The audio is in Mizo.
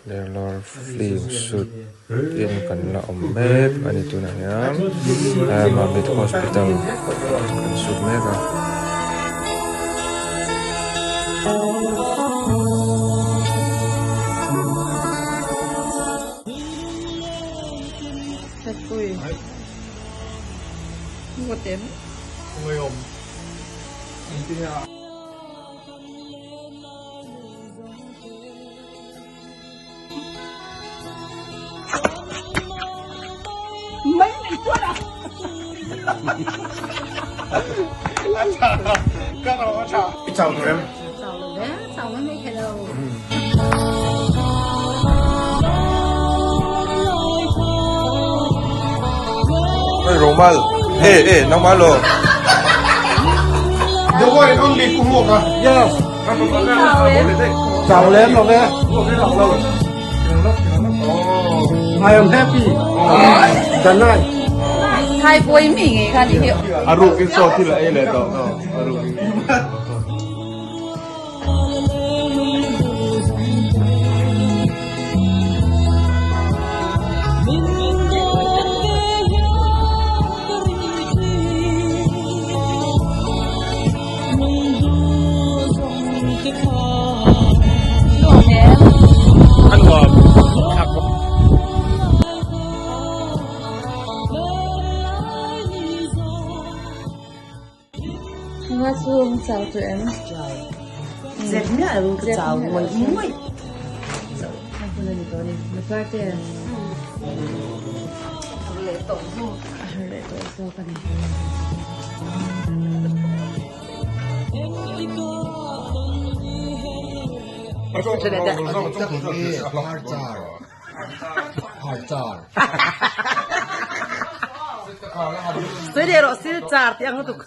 Lehlawr film shoot in kan la awm mek a ni tunah hian Mamit hospital kan shoot mek a. Romal, eh eh nangmah law. The one and only Kumuka. Yes. Chào lên rồi nghe. I am happy. Tonight. Thai pui mi nge kha ni hi. A ruk in so thil a ei leh tawh. A ruk in. Nga chu chau tu em? Zep miah lo ka chau ngawih ngawih. Ni tawh ni. Na parte. Har leh tawh zawk. Har leh tawh zawk a ni. Sui leh rawh sil char tih ang lutuk.